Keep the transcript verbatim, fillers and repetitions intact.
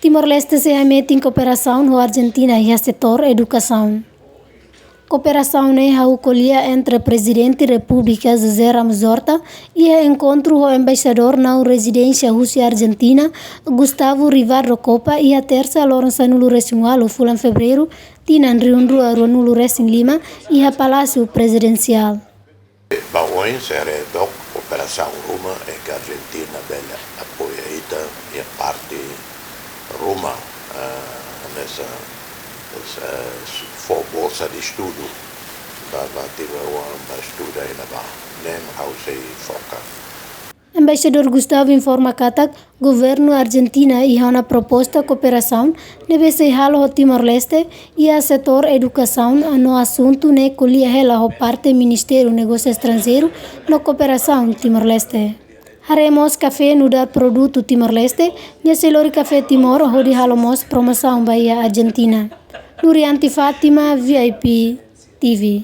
Timor-Leste sei hametin kooperasaun ho Arjentina iha setór edukasaun. Kooperasaun ne'e hahú ko'alia entre Prezidente Repúblika José Ramos Horta iha enkontru ho embaixadór nau rezidénsia husi Arjentina, Gustavo Rivardo Copa, iha tersa loron sanulu resin ualu fulan Fevereiru, tinan rihun rua ruanulu resin lima, iha Palásiu Prezidensiál. Ba oin sira dook kooperasaun ruma, eh, ke Arjentina bele apoia ita iha parte ruma, eh, hanesan, eh, fó bolsa de estudu ba, ba timoroan ba estuda iha ne'ebá. Ne'e mak ha'u sei foka. Embaixadór Gustavo informa katak governu Arjentina iha ona proposta kooperasaun ne'ebé sei halo ho Timor-Leste iha setór edukasaun no asuntu ne'e ko'alia hela ho parte Ministériu Negósiu Estranjeiru no Kooperasaun Timor-Leste. Haree mós kafé nu'udar produtu Timor-Leste, nia sei lori kafé Timor hodi halo mós promosaun ba iha Arjentina. Nurianti Fátima, V I P T V.